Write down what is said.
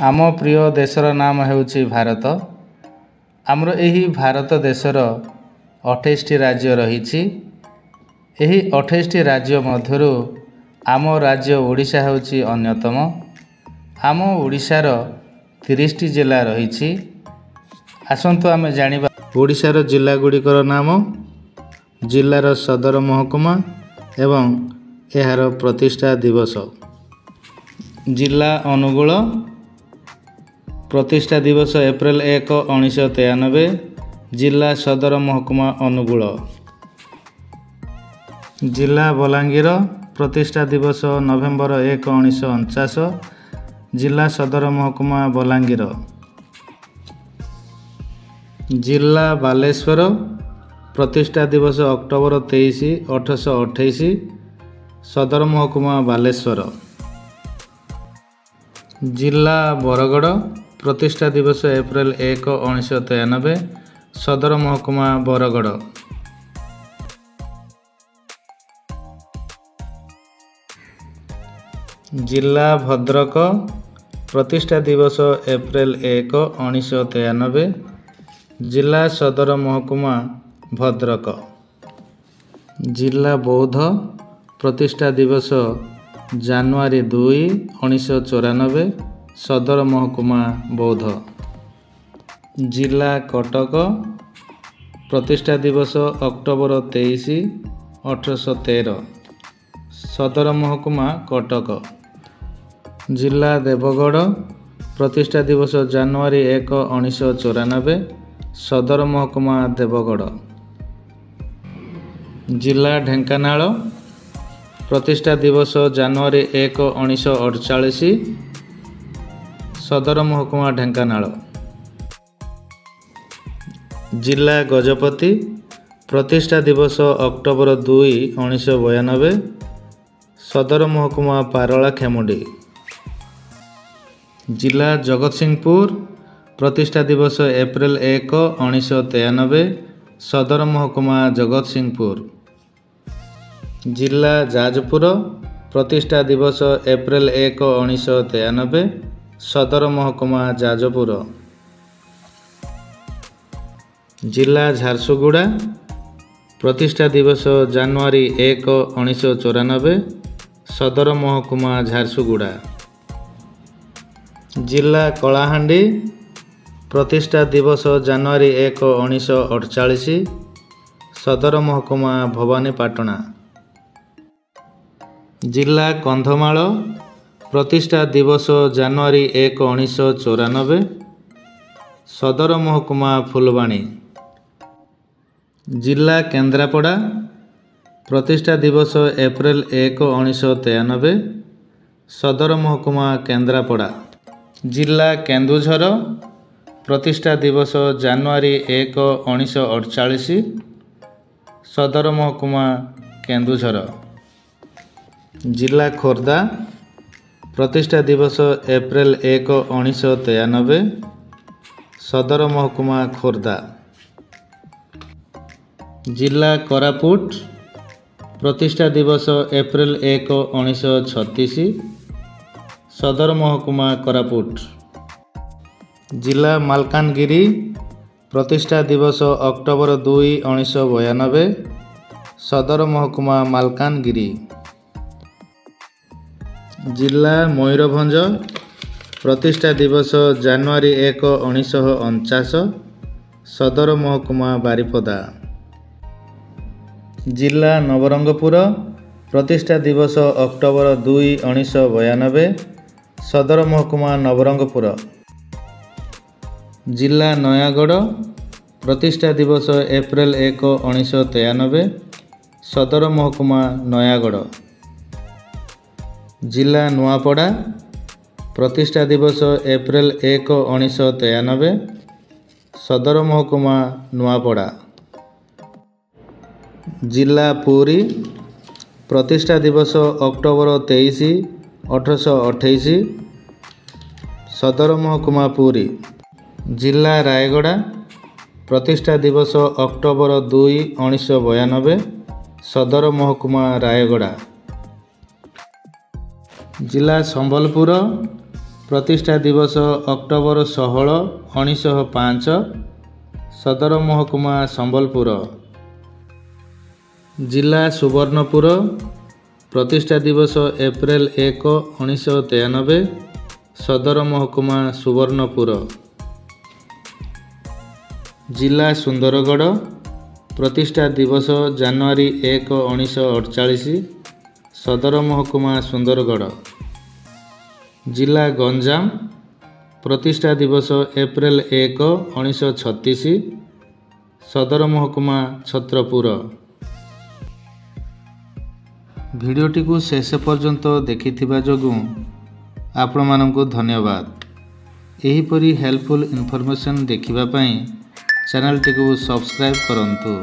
ଆମ ପ୍ରିୟ ଦେଶର ନାମ ହେଉଛି ଭାରତ। ଆମର ଏହି ଭାରତ ଦେଶର 28ଟି ରାଜ୍ୟ ରହିଛି। ଏହି 28ଟି ରାଜ୍ୟ ମଧ୍ୟରୁ ଆମ ରାଜ୍ୟ ଓଡ଼ିଶା ହେଉଛି ଅନ୍ୟତମ। ଆମ ଓଡ଼ିଶାର 30ଟି ଜିଲ୍ଲା ରହିଛି। ଆସନ୍ତୁ ଆମେ ଜାଣିବା ଓଡ଼ିଶାର ଜିଲ୍ଲା ଗୁଡ଼ିକର ନାମ, ଜିଲ୍ଲାର ସଦର ମହକୁମା ଏବଂ ଏହାର ପ୍ରତିଷ୍ଠା ଦିବସ। ଜିଲ୍ଲା ଅନୁଗୁଳ, ପ୍ରତିଷ୍ଠା ଦିବସ ଏପ୍ରିଲ 1 1993, ଜିଲ୍ଲା ସଦର ମହକୁମା ଅନୁଗୁଳ। ଜିଲ୍ଲା ବଲାଙ୍ଗୀର, ପ୍ରତିଷ୍ଠା ଦିବସ ନଭେମ୍ବର 1 1949, ଜିଲ୍ଲା ସଦର ମହକୁମା ବଲାଙ୍ଗୀର। ଜିଲ୍ଲା ବାଲେଶ୍ୱର, ପ୍ରତିଷ୍ଠା ଦିବସ ଅକ୍ଟୋବର 23 1828, ସଦର ମହକୁମା ବାଲେଶ୍ୱର। ଜିଲ୍ଲା ବରଗଡ଼, ପ୍ରତିଷ୍ଠା ଦିବସ ଏପ୍ରିଲ 1 1993, ସଦର ମହକୁମା ବରଗଡ଼। ଜିଲ୍ଲା ଭଦ୍ରକ, ପ୍ରତିଷ୍ଠା ଦିବସ ଏପ୍ରିଲ 1 1993, ଜିଲ୍ଲା ସଦର ମହକୁମା ଭଦ୍ରକ। ଜିଲ୍ଲା ବୌଦ୍ଧ, ପ୍ରତିଷ୍ଠା ଦିବସ ଜାନୁଆରୀ 2 1994, ସଦର ମହକୁମା ବୌଦ୍ଧ। ଜିଲ୍ଲା କଟକ, ପ୍ରତିଷ୍ଠା ଦିବସ ଅକ୍ଟୋବର 23 1813, ସଦର ମହକୁମା କଟକ। ଜିଲ୍ଲା ଦେବଗଡ଼, ପ୍ରତିଷ୍ଠା ଦିବସ ଜାନୁଆରୀ 1 1994, ସଦର ମହକୁମା ଦେବଗଡ଼। ଜିଲ୍ଲା ଢେଙ୍କାନାଳ, ପ୍ରତିଷ୍ଠା ଦିବସ ଜାନୁଆରୀ 1 1948, ସଦର ମହକୁମା ଢେଙ୍କାନାଳ। ଜିଲ୍ଲା ଗଜପତି, ପ୍ରତିଷ୍ଠା ଦିବସ ଅକ୍ଟୋବର 2 1992, ସଦର ମହକୁମା ପାରଳାଖେମୁଣ୍ଡି। ଜିଲ୍ଲା ଜଗତସିଂହପୁର, ପ୍ରତିଷ୍ଠା ଦିବସ ଏପ୍ରିଲ 1 1993, ସଦର ମହକୁମା ଜଗତସିଂହପୁର। ଜିଲ୍ଲା ଯାଜପୁର, ପ୍ରତିଷ୍ଠା ଦିବସ ଏପ୍ରିଲ 1 1993, ସଦର ମହକୁମା ଯାଜପୁର। ଜିଲ୍ଲା ଝାରସୁଗୁଡ଼ା, ପ୍ରତିଷ୍ଠା ଦିବସ ଜାନୁଆରୀ 1 1994, ସଦର ମହକୁମା ଝାରସୁଗୁଡ଼ା। ଜିଲ୍ଲା କଳାହାଣ୍ଡି, ପ୍ରତିଷ୍ଠା ଦିବସ ଜାନୁଆରୀ 1 1948, ସଦର ମହକୁମା ଭବାନୀପାଟଣା। ଜିଲ୍ଲା କନ୍ଧମାଳ, ପ୍ରତିଷ୍ଠା ଦିବସ ଜାନୁଆରୀ 1 1994, ସଦର ମହକୁମା ଫୁଲବାଣୀ। ଜିଲ୍ଲା କେନ୍ଦ୍ରାପଡ଼ା, ପ୍ରତିଷ୍ଠା ଦିବସ ଏପ୍ରିଲ 1 1993, ସଦର ମହକୁମା କେନ୍ଦ୍ରାପଡ଼ା। ଜିଲ୍ଲା କେନ୍ଦୁଝର, ପ୍ରତିଷ୍ଠା ଦିବସ ଜାନୁଆରୀ 1 1948, ସଦର ମହକୁମା କେନ୍ଦୁଝର। ଜିଲ୍ଲା ଖୋର୍ଦ୍ଧା, ପ୍ରତିଷ୍ଠା ଦିବସ ଏପ୍ରିଲ 1 1993, ସଦର ମହକୁମା ଖୋର୍ଦ୍ଧା। ଜିଲ୍ଲା କୋରାପୁଟ, ପ୍ରତିଷ୍ଠା ଦିବସ ଏପ୍ରିଲ 1 1936, ସଦର ମହକୁମା କୋରାପୁଟ। ଜିଲ୍ଲା ମାଲକାନଗିରି, ପ୍ରତିଷ୍ଠା ଦିବସ ଅକ୍ଟୋବର 2 1992, ସଦର ମହକୁମା ମାଲକାନଗିରି। ଜିଲ୍ଲା ମୟୂରଭଞ୍ଜ, ପ୍ରତିଷ୍ଠା ଦିବସ ଜାନୁଆରୀ 1 1949, ସଦର ମହକୁମା ବାରିପଦା। ଜିଲ୍ଲା ନବରଙ୍ଗପୁର, ପ୍ରତିଷ୍ଠା ଦିବସ ଅକ୍ଟୋବର 2 1992, ସଦର ମହକୁମା ନବରଙ୍ଗପୁର। ଜିଲ୍ଲା ନୟାଗଡ଼, ପ୍ରତିଷ୍ଠା ଦିବସ ଏପ୍ରିଲ 1 1993, ସଦର ମହକୁମା ନୟାଗଡ଼। ଜିଲ୍ଲା ନୂଆପଡ଼ା, ପ୍ରତିଷ୍ଠା ଦିବସ ଏପ୍ରିଲ 1 1993, ସଦର ମହକୁମା ନୂଆପଡ଼ା। ଜିଲ୍ଲା ପୁରୀ, ପ୍ରତିଷ୍ଠା ଦିବସ ଅକ୍ଟୋବର 23 1828, ସଦର ମହକୁମା ପୁରୀ। ଜିଲ୍ଲା ରାୟଗଡ଼ା, ପ୍ରତିଷ୍ଠା ଦିବସ ଅକ୍ଟୋବର 2 1992, ସଦର ମହକୁମା ରାୟଗଡ଼ା। ଜିଲ୍ଲା ସମ୍ବଲପୁର, ପ୍ରତିଷ୍ଠା ଦିବସ ଅକ୍ଟୋବର 16 1905, ସଦର ମହକୁମା ସମ୍ବଲପୁର। ଜିଲ୍ଲା ସୁବର୍ଣ୍ଣପୁର, ପ୍ରତିଷ୍ଠା ଦିବସ ଏପ୍ରିଲ 1 1993, ସଦର ମହକୁମା ସୁବର୍ଣ୍ଣପୁର। ଜିଲ୍ଲା ସୁନ୍ଦରଗଡ଼, ପ୍ରତିଷ୍ଠା ଦିବସ ଜାନୁଆରୀ 1 1948, ସଦର ମହକୁମା ସୁନ୍ଦରଗଡ଼। ଜିଲ୍ଲା ଗଞ୍ଜାମ, ପ୍ରତିଷ୍ଠା ଦିବସ ଏପ୍ରିଲ 1 1936, ସଦର ମହକୁମା ଛତ୍ରପୁର। ଭିଡ଼ିଓଟିକୁ ଶେଷ ପର୍ଯ୍ୟନ୍ତ ଦେଖିଥିବା ଯୋଗୁଁ ଆପଣମାନଙ୍କୁ ଧନ୍ୟବାଦ। ଏହିପରି ହେଲ୍ପଫୁଲ୍ ଇନଫର୍ମେସନ୍ ଦେଖିବା ପାଇଁ ଚ୍ୟାନେଲଟିକୁ ସବସ୍କ୍ରାଇବ୍ କରନ୍ତୁ।